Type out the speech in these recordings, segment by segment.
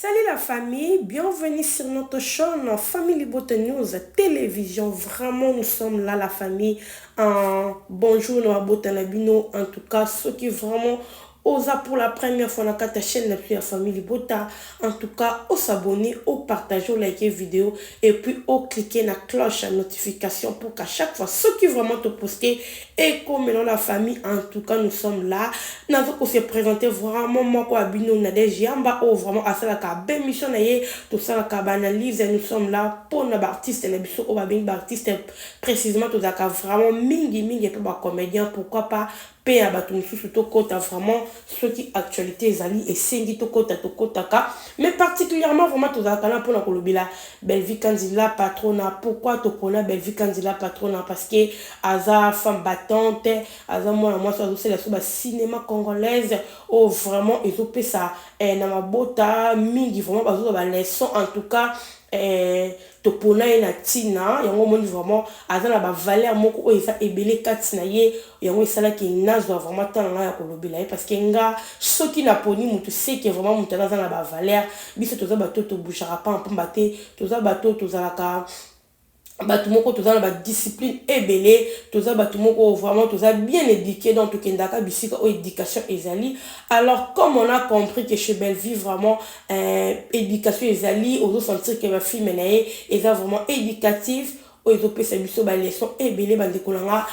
Salut la famille, bienvenue sur notre chaîne Family Libota News Télévision. Vraiment, nous sommes là, la famille. Bonjour, nous abota na bino. En tout cas, ceux qui vraiment oza pour la première fois na kati ya chaîne na biso ya Famille Libota, en tout cas, o s'abonner, o partager, o liker vidéo et puis o cliquer na cloche à notification pour qu'à chaque fois ceux qui vraiment te poster et comme dans la famille. En tout cas, nous sommes là. Nazo ko se présenter vraiment moko ya bino, Nadège Yamba, oyo vraiment asalaka bémission na ye, tosalaka baanalyse. Nous sommes là mpona baartiste na biso oyo babengi baartiste précisément. Tozalaka vraiment mingi mingi mpe bacomédien, pourquoi pas mpe ya bato mosusu. Tokɔta vraiment soki actualité ezali esengi tokɔta, tokɔtaka, mais particulièrement vraiment tozalaka na mpona kolobela Bellevue Kanzila Patrona. Pourquoi topona Bellevue Kanzila Patrona? Parce que aza femme battante, aza mwana mwasi azosala so bacinéma congolaise oyo vraiment ezopesa na mabota mingi, vraiment bazozwa baleçon. En tout cas, topona ye na ntina yango. Omoni, vraiment aza na bavaleur moko oyo eza ebele kati na ye. Yango esalaki nazwa vraiment ntango ngai ya kolobela ye, parce que nga soki naponi motu, seke vraiment moto aza na bavaleur. Biso toza bato tobougeaka pampamba te, toza bato tozalaka bato moko toza na badiscipline ebele, toza bato moko vraiment toza bien éduqué. Donc tokendaka bisika oyo éducation ezali. Alors, comme on a compris que chez Bellevue vraiment éducation ezali, ozosentir ke bafilme na ye eza vraiment éducatif, oyo ezopesa biso baleçon ebele, bandeko na nga,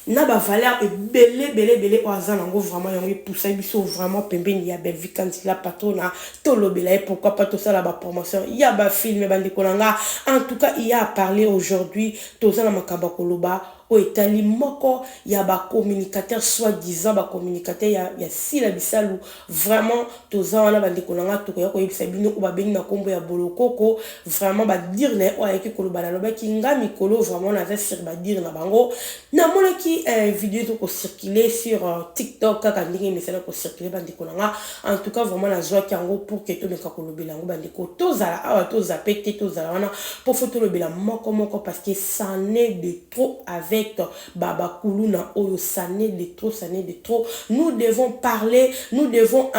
na bavaleur ebele ebele ebele oyo aza nango. Vraiment yango epusa biso vraiment pembeni ya Bellevue Kandila Patrona, tolobela ye, pourquoi pas tosala bapromotion ya bafilme, bandeko na nga. En tout cas, il y a à parler aujourd'hui. Toza na makambo ya koloba oyo etali moko ya bacommunicateur, soi-disant bacommunicateur ya Sila Bisalu. Vraiment toza wana, bandeko na nga, tokoya koyebisa bino oyo babengi na nkombo ya Bolokoko. Vraiment badire na ye oyo ayaki koloba, nalobaki nga mikolo vraiment naza sur badire na bango. Namonaki vidéo ezokocircule sur TikTok, kaka ndenge emesana kocircule, bandeko na nga. En tout cas, vraiment nazwaki yango pour ke tomeka kolobela yango. Bandeko, tozala awa, tozape te, tozala wana mpo fo tolobela moko moko, parce que c'en est de trop avec babakuluna oyo. C'en est de trop, c'en est de trop. Nous devons parler, nous devons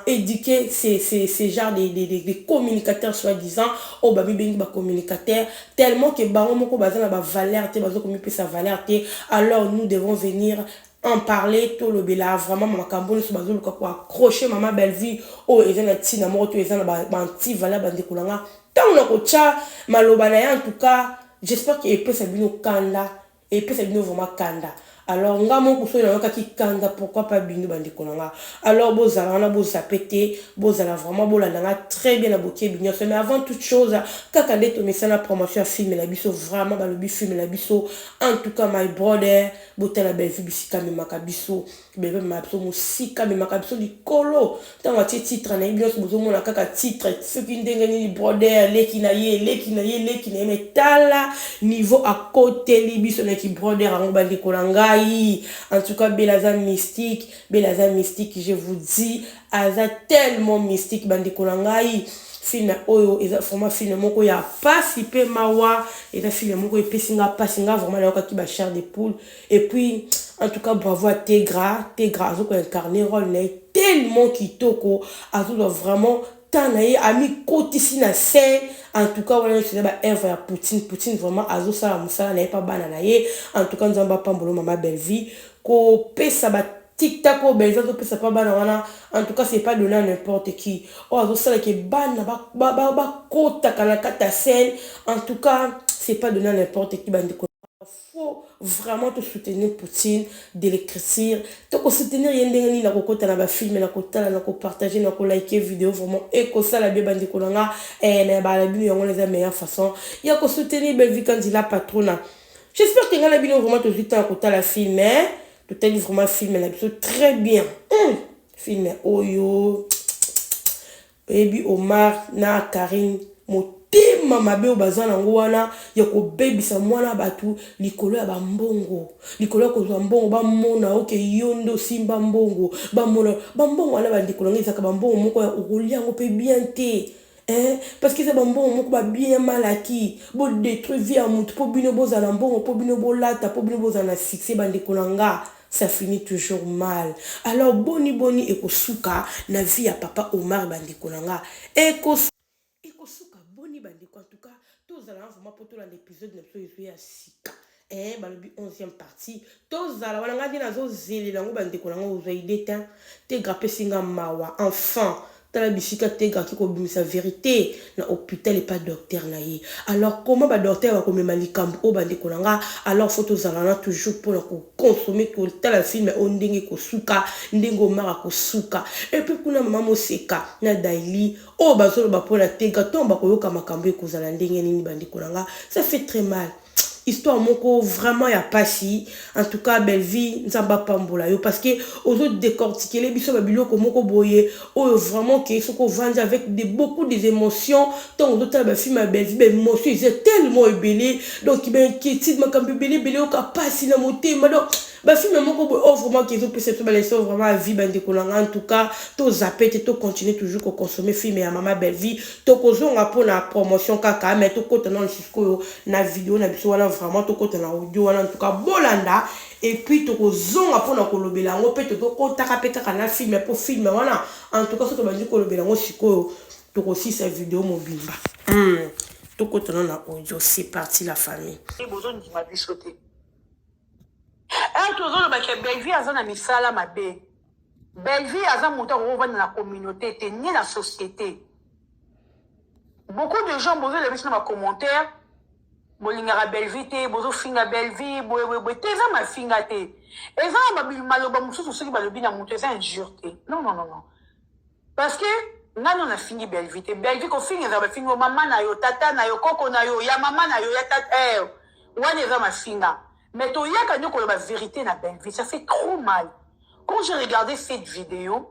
éduquer ces genres de communicateurs soi-disant oyo bamibengi bacommunicateur, tellement que bango moko baza na bavaleur te, bazokomipesa valeur te. Alors nous devons venir en parler, tolobela vraiment makambo nyonso bazoluka koaccroche mama Bellevue, oyo eza na ntina moko to eza na baanti valeur. Bandeko na nga, ntango na kotya maloba na ye, en tout cas j'espère ke epesa bino kanda, epesa bino vraiment kanda. Alors nga moko soki nayokaki kanda, pourquoi pas bino, bandeko na nga? Alors bozala wana, bozape te, bozala vraiment, bolanda nga très bien na bokebi nyonso. Mais avant toute chose, kaka nde tomesana, promotion ya filme na biso. Vraiment balobi filme na biso, en tout cas, my brother, botala Bellevue bisika amemaka biso. Bellevue amemaka biso mosika, amemaka biso likolo. Ntango atie titre na ye, nyonso bozomona kaka titre soki ndenge nini, brother, leki na ye, leki na ye, leki na ye. Mais tala niveau akoteli biso naki brother yango, bandeko na ngai. En tout cas, Bela aza mystique, Bela aza mystique, je vous dis, aza tellement mystique, bandeko na ngai. Film oyo eza vraiment film moko ya pasi mpe mawa. Eza film moko epesi nga pasi. Nga vraiment nayokaki bachair de poule. Et puis, en tout cas, bravo à Tegra. Tegra azokoincarne rôle na ye tellement kitoko, azozwa vraiment temps na ye, amikotisi na scène. En tout cas, wana nyonso eza baœuvre ya Poutine. Poutine vraiment azosala mosala na ye mpa bana na ye. En tout cas, Nzambe apambolo mama Bellevue. Kopesa ba tiktak oyo Bellevue azopesa mpa bana wana, en tout cas, c'est pas donné à n'importe qui. Oyo azosalaka bana bakotaka na kati ya scène, en tout cas, c'est pas donné à n'importe qui. Bandeko, faut vraiment te soutenir Poutine de l'écriture. Tokosoutenir ye ndenge nini? Na kokota na bafilme, na kotala, na kopartage, na kolike vidéo. Vraiment ekosala bien, bandeko na nga. Na bala bino, yango eza meilleure façon ya kosoutenir Bellevue Kandila Patrona. J'espère que ngai na bino vraiment tozwi ntango kotala film. Totali vraiment film na biso très bien. Film oyo, oyebi, Omar na Karine, motema mabe oyo baza nango wana ya kobebisa mwana bato likolo ya bambongo, likolo ya kozwa mbongo, bamona oke yo nde osimba mbongo, bamona bambongo wana. Bandeko nango, ezalaka bambongo moko ya okolia yango mpe bien te, hein? Parce que eza bambongo moko babien malaki. Bodétruire vie ya motu mpo bino bozala na mbongo, mpo bino bolata, mpo bino bozala na succès. Bandeko na nga, ça finit toujours mal. Alors boni boni ekosuka na vie ya papa Omar, bandeko na nga? Ekosuka. bandeko. En tout cas tozala wana vraiment mpo tolanda épisode na biso ezo ya sika. Eh, balobi 11e partie tozala wana, ngai nde nazozelela yango bandeko na ngai. Ozwa idée te, Tegra apesi nga mawa. Enfin tala bisika Tegra aki kobimisa vérité na hôpital epa docteur na ye. Alors comment badocteur bakomema likambo oyo, bandeko na nga? Alors faut tozala wana toujours mpona koconsommer, kotala film oyo ndenge kosuka, ndenge Omar akosuka. Et puis kuna mama Moseka na Daili oyo bazoloba mpona Tegra, ntongo bakoyoka makambo ekozala ndenge nini, bandeko na nga? Ça fait très mal, histoire moko vraiment ya pasi. En tout cas Bellevie, Nzambe apambola yo, parce que ozodécortiquer biso babiloko moko boye oyo vraiment ke soki ovandi avec de beaucoup des émotions. Ntango ozotala bafilm ya Bellevie, baémotion eza tellement ebele, donc bainquiétude, makambo ebele ebele, oyoka pasi na motema. Donc bafilm moko boye oyo vraiment ke ezopesa biso baleçon vraiment ya vie, bandeko na nga. En tout cas tozape te, tocontinue toujours koconsommer film ya mama Bellevie. Tokozonga mpona promotion kaka, mais tokɔta nano sikoyo na video na biso wana. Vraiment tokɔta na audio wana. En tout cas bolanda, et puis tokozonga mpona kolobela yango mpe tokokɔtaka mpe kaka na film, mpo film wana, en tout cas so tobandi kolobela yango sikoyo, tokosisa video mobimba. Tokɔta nano na audio. C'est parti, la famille. Bozondima biso te. Ere tozolobaka, Bellevie aza na misala mabe. Bellevie aza moto akokovanda na communauté te, ni na société. Beaucoup de gens bozolela biso na bacommentaire, bolingaka Bellevie te, bozofinga Bellevie boyeboyeboye te. Eza mafinga te, eza na maloba mosusu soki balobi na moto, eza injure te. Non, non, non, non, parce que nga no nafingi Bellevie te. Bellevie kofinga ezaka bafingi yo mama na yo, tata na yo, koko na yo, ya mama na yo, ya tata wana eza mafinga. Mais toyaka nde koloba vérité na Bellevie. Ça fait trop mal quand j'ai regardé cette vidéo.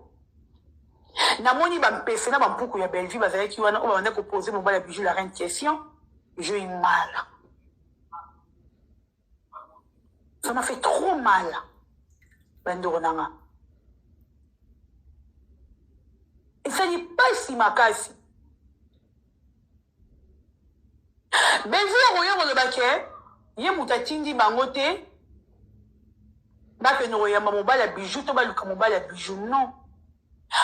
Namoni bampese na bampuku ya Bellevie bazalaki wana, oyo babanda kopose mobali ya Bijou la Reine question. J'ai eu mal, ça m'a fait trop mal, bandeko nanga. Esali pasi makasi. Bellevie akoya koloba ke ye moto atindi bango te bakende koyamba mobali ya Bijou to baluka mobali ya Bijou. Non,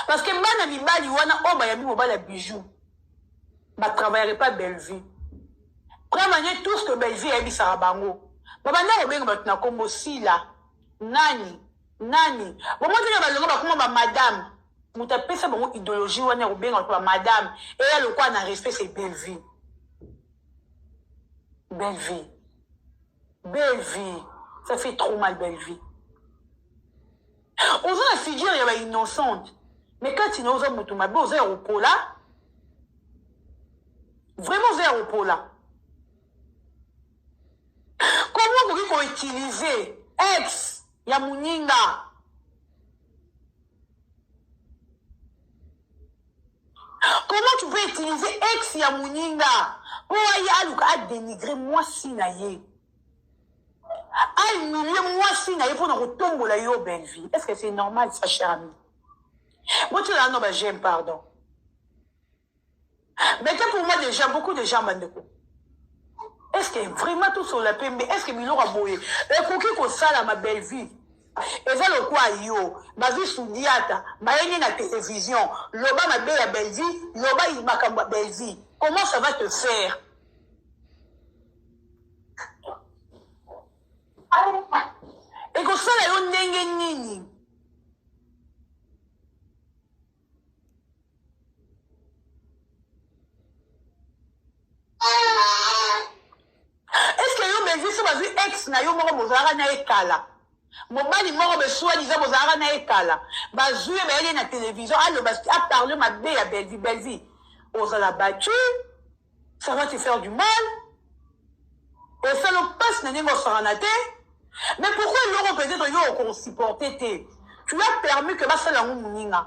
parce que bana mibali wana oyo bayambi mobali ya Bijou batravaillere pas Bellevie. Premièrement, tout ce que Bellevie ayebisaka bango, babanda kobenga bato na nkombo Sila nani nani. Bomoteka balongo bakoma bamadame. Moto apesa bango idéologie wana ya kobenga bato bamadame, eya lokola na respect, c'est Bellevie. Bellevie, Bellevie, ça fait trop mal. Bellevie, oza na figure ya bainnocente, mais kati na oza moto mabe, oza ya kopola, vraiment oza ya kopola. Comment okoki koutiliser ex ya moninga? Comment tu peux utiliser ex ya moninga mpo aye aluka adénigre mwasi na ye, ahumilie mwasi na ye mpona kotombola yo, Bellevie? Est ce que c'est normal, ça, cher ami? Botiela nano baj'aime, pardon. Mettez pour moi déjà beaucoup de gens, bandeko. Est ce que vraiment tosola pembe? Est ce que biloko ya boye ekoki kosalama? Bellevie, eza lokwa yo bazwi Sudiata, bayenge na télévision, loba mabe ya Bellevie, loba makambo ya Bellevie, comment ça va te faire? Ekosala yo ndenge nini? Est ce que yo Bellevie, so bazwi ex na yo moko bozalaka na ye kala, mobali moko besoi-disant bozalaka na ye kala, bazwi ye, bayeli ye na télévision, aloba, aparle mabe ya Bellevie, Bellevie ozala battu, ça va te faire du mal, osala mpasi na ndenge osakana te. Mais pourquoi eloko peut-être yo okosupporte te, tu as permis que basala yango moninga?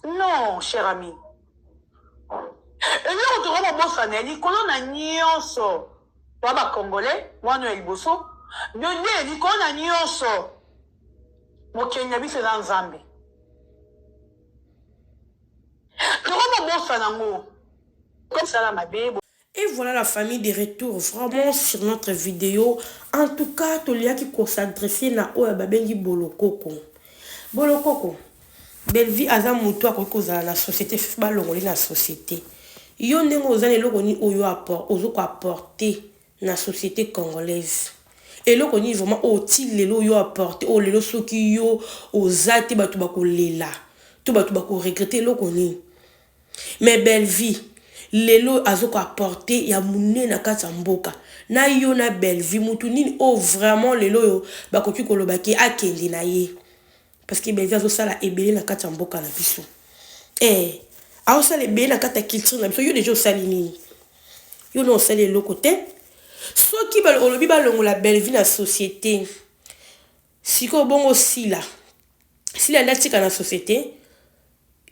Non, cher ami, eloko tokoki kobosana ya likolo na nyonso, toa bacongolais wana ya liboso de nde likolo na nyonso, mokeli na biso eza Nzambe. Tokoki kobosana yango, kosala mabe. Et voilà la famille, de retour vraiment sur notre vidéo. En tout cas, toliaki ko s'adresser na oyo babengi Bolokoko. Bolokoko. Bellevie aza moto akoki kozala na société, balongoli na société. Yo ndenge oza na eloko nini oyo ozo ko apporter na société congolaise? Eloko nini vraiment oyo ti lelo oyo apporter, oyo lelo soki yo oza te bato bakolela to bato bakoregretter, eloko nini? Mais Bellevie lelo azo ko apporter ya monene na kati ya mboka. Na yo na Bellevie, mutu nini oyo vraiment lelo oyo bakoki koloba ke akende na ye? Parce que Bellevie azosala ebele na kati ya mboka na biso, aosala ebele na kati ya culture na biso. Yo deja osali nini? Yo na osali eloko te. Soki olobi balongola Bellevie na société, sikoyo bongo Sila, Sila nde atika na société?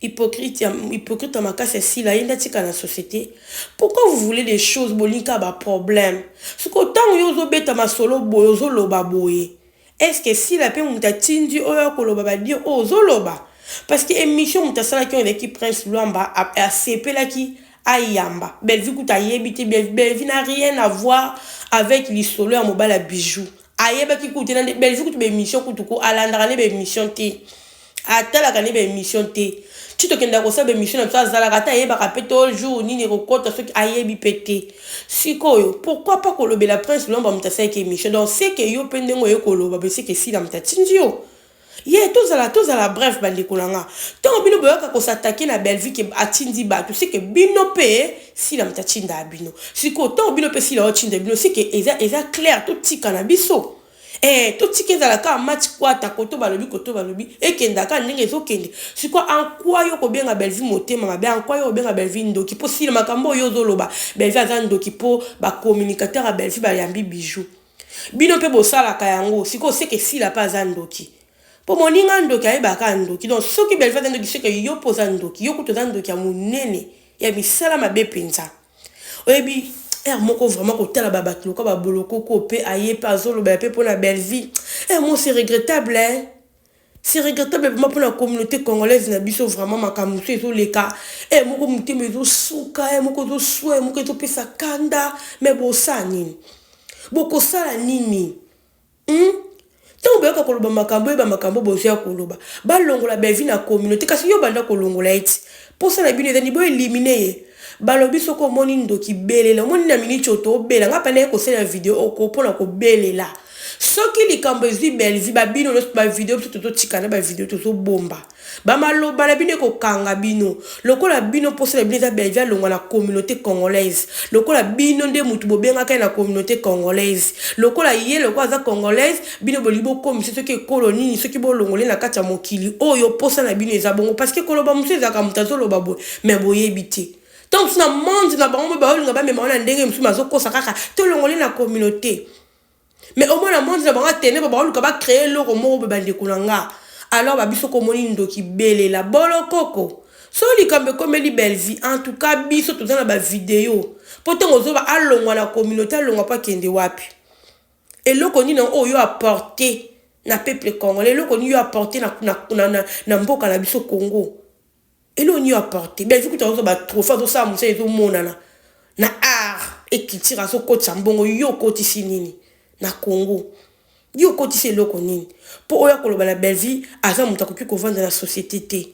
Hypocrite ya hypocrite ya makasi ya Sila, ye nde atika na société? Pourquoi vous voulez des choses, bolingi kaka baproblème? Sikoyo ntango yo ozobeta masolo boye, ozoloba boye, est ce que Sila mpe moto atindi oyo akoloba badire oyo ozoloba? Parce que émission moto asalaki oyo eleki, Prince Lwamba asepelaki ayamba Bellevie. Kuta ayebi te, Bellevie n'a rien à voir avec lisolo ya mobali ya Bijou. Ayebaki kutu te na Bellevie. Kutu baémission kutu ko alandaka nde baémission te, atalaka nde baémission te. Ti tokendaka kosala baémission na biso, azalaka ata ayebaka mpe to jour nini ekokɔta, soki ayebi mpe te. Sikoyo pourquoi pas kolobela Prince Lomba, moto asalaki émission? Donc c'est que yo mpe ndenge oye koloba, beseke Esila moto atindi yo ye. Tozala bref, bandeko na nga, ntango bino boyaka kos'attaquer na Bellevie ke atindi bato, c'est que bino mpe Sila moto atinda ya bino. Sikoyo ntango bino mpe Sila otinda bino, c'est que eza clair. Totika na biso, totika ezala kaka match kwata koto balobi, koto balobi, ekendaka ndenge ezokende. Sikoyo ankwa yo kobenga Bellevie motema mabe, ankwa yo kobenga Bellevie ndoki, mpo Sila makambo oyo ozoloba, Bellevie aza ndoki mpo bacommunicateur ya Bellevie bayambi Bijou, bino mpe bosalaka yango. Sikoyo c'est que Sila mpe aza ndoki, mpo moninga ndoki ayebaka ndoki. Donc soki Bellevie aza ndoki, c'est que yo mpo oza ndoki. Yo kutu oza ndoki ya monene ya misala mabe mpenza. Oyebi heure moko vraiment kotala babato lokola babolokoko mpe aye mpe azoloba mpe mpona Bellevie, heure moko c'est regrettable, hein? C'est regrettable vraiment mpona communauté congolaise na biso. Vraiment makambo mosusu ezoleka, heure moko motema ezosuka, heure moko ezoswa, heure moko ezopesa kanda. Mais bosala nini? Bokosala nini, Ntango boyoka koloba makambo, oyeba makambo bozwa ya koloba balongola Bellevie na communauté, kasi yo banda kolongola ye ti mposa na bino ezali boéliminer ye. Balobi soki omoni ndoki, belela. Omoni na miniti oyo tobela, nga mpena ye kosalela video oko mpona kobelela. Soki likambo ezwi Bellevie, babino nyonso bavideo biso tozotika na bavideo, tozobomba bamaloba na bino, ekokanga bino. Lokola bino mposa na bino eza Bellevie alongwa na communauté congolaise, lokola bino nde motu bobengaka ye na communauté congolaise, lokola ye lokola aza congolaise, bino bolingi bokomisa soki ekolo nini, soki bolongole na kati ya mokili oyo. Mposa na bino eza bongo, parce que koloba mosusu ezalaka moto azoloba boye, mais boyebi te ntango mosusu na monde na bango baolinga bamema wana ndenge mosusu bazokosa kaka tolongole na communauté. Mais omona monde na bango atene bo baoluka bacréer eloko moko boye. Bandeko na nga, alors babiso komoni ndoki, belela bolokoko. So likambo ekomeli Bellevie, en tout cas biso toza na bavideo, mpo ntango ozoba alongwa na communauté, alongwa mpo akende wapi? Eloko nini oyo apporte na peuple congolais? Eloko nini yo apporte na mboka na biso Congo? Eloko nini yo apporte? Bellevie kuta azozwa batrophée, azosala mosala, ezomonana na art et culture, azokotisa mbongo. Yo okotisi nini na Congo? Yo okotisi eloko nini mpo oyo akoloba na Bellevie aza moto akoki kovanda na société te?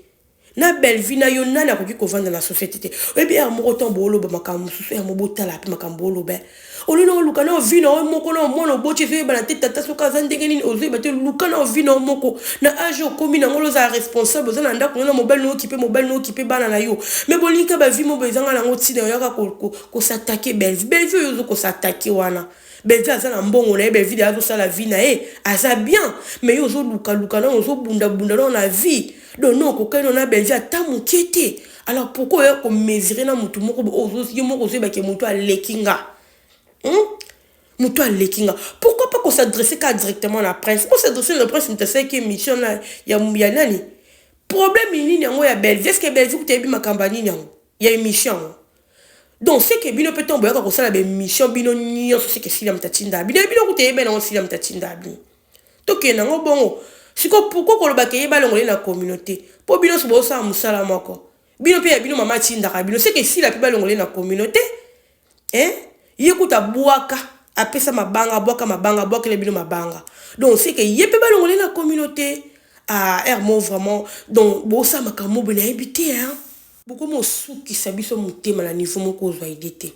Na Bellevie na yo, nani akoki kovanda na société te? Oyebi heure moko ntango booloba makambo mosusu, heure mo botala mpe makambo oloba. Olino oluka na ovi na yo moko na omwana oboti, ezoyebana te tata soki aza ndenge nini, ozoyeba te. Luka na ovi na yo moko na age okomi nango, ozala responsable, oza na ndako na mobali na okipe mobali na okipe bana na yo. Mais bolingi bavie mo boye, ezanga nango ntina. Oyaka kos'attaquer Bellevie. Bellevie oyo ozo kos'attaquer wana, Bellevie aza na mbongo na ye, Bellevie de azosala vie na ye, aza bien. Mais yo ozolukaluka nano, ozobundabunda nano na vie, donc no okokani nano na Bellevie ata moke te. Alors pourquoi oya komesurer na motu moko yo moko ozoyebake motu aleki nga, Moto aleki nga, pourquoi pas kos'adresser kaka directement na Prince? Bos'adresser na Prince, moto asalaki émission na ya nani. Problème nini yango ya Bellevie? Est ce que Bellevie kuta yebi makambo ya nini yango ya émission yango? Donc c'est que bino mpe ntango boyaka kosala baémission, bino nyonso, c'est que Sila moto atinda bino. Bino kuta yeba nango, Sila moto atinda bino. Tokende nango bongo. Sikoyo pourquoi kolobaka eyeba longole na communauté? Mpo bino nyonso bosala mosala moko, bino mpe ya bino mama atindaka bino, c'est que Sila mpe balongole na communauté, hein? Ye kuta abwaka, apesa mabanga, abwaka mabanga, abwakela bino mabanga. Donc c'est que ye mpe balongole na communauté. Ah, heure mo vraiment, donc bosala makambo boye, nayebi te, hein? Bokomi osukisa biso motema na niveau moko ozwa idée te.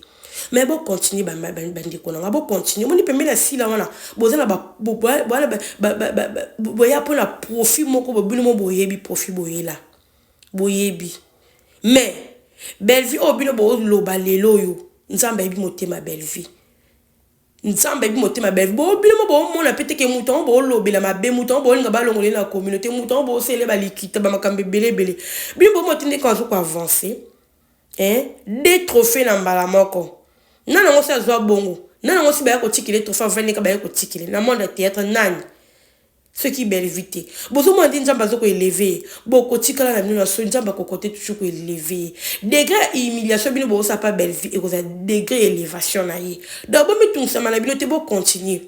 Mais bo continuer ba bandeko na nga, bo continuer. Omoni pembeni ya Sila wana, boza na ba boya pona profit moko bo bino mo boyebi profit boyela. Boyebi. Mais Bellevue oyo bino boloba lelo oyo, Nzambe ayebi motema Bellevue. Nzambe ayebi motema Bellevue. Bo bino mo bomona pe te ke moto yango bolobela mabe, moto yango bolinga balongola ye na communauté, moto yango bosele balikita ba makambo ebele ebele. Bino bomona te ndenge azo ko avancer. Hein? Deux trophées na mbala moko. Nani yango si azwa bongo? Nani yango si baya kotikela ye trophée avandi ka baya kotikela na monde ya théâtre nani? Soki Bellevue te. Bozomona nde Nzambe azo ko elever ye. Bokotikala na bino na soni, Nzambe akoko te toujours ko elever ye. Degre ya humiliation bino bozosala pa Bellevue ekozala degre ya elevation na ye. Donc bomitungisama na bino te, bo continuer.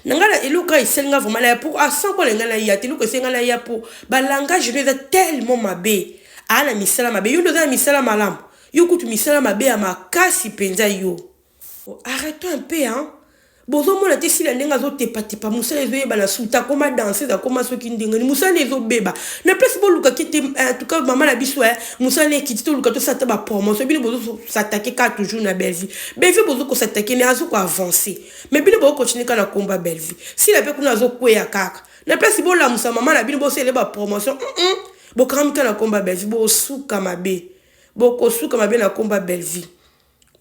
Na nga na eloko kaka esali nga vraiment naya pour à 100 ko na nga naya te, eloko esali nga naya po ba langage no eza tellement mabe. Aa na misala mabe, yo nde oza na misala malamu. Yo kutu misala mabe ya makasi penza yo. Oh, arrêtons un peu hein. Bozomona te Sila ndenge azotepatepa mosala ezoyebana suta akoma danseuse akoma soki ndenge nini mosala nde ezobeba na place boluka ke te en tout cas mama na biso eh, mosala nde ekiti toluka tosala ata bapromotion bino bozosatake kaka toujours na Bellevue. Bellevue bozokosatake ne azo koavance mais bino bokocontinue kaka na komba Bellevue. Sila mpe kuna azokweya kaka na place bolamusa mama na bino bosalele bapromotion bokangami kaka na komba Bellevue, bokosuka mabe, bokosuka mabe na komba Bellevue.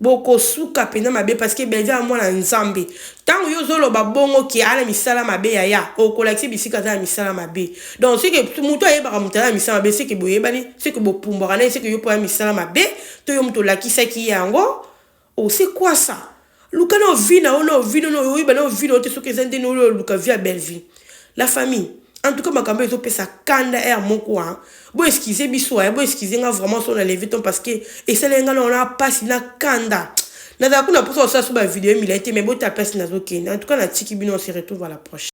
Bokosuka penza mabe parce que Bellevue aza mwana nzambe tango yo ozoloba bongo ke aza na misala mabe yaya okolakisa bisika aza na misala mabe donc ce que mutu ayebaka mutu aza na misala mabe ce que boyebani ce que bopumbwaka naye ce que yo pe oza misala mabe to yo mutu olakisaki ye yango oh c'est quoi ça luka nao vie na yo nao vie no oyeba nao vie na yo te soki eza ndeni oyo oluka vie ya Bellevue la famille en tout cas makambo ezo pesa kanda heure moko hein bo excuse biso hein bo excuse nga vraiment so na leve ton parce que esaleli nga na pasi na kanda nazala kuna mposa kosala so ba video milai te mais bota place nazokende en tout cas natiki bino on se retrouve à la prochaine.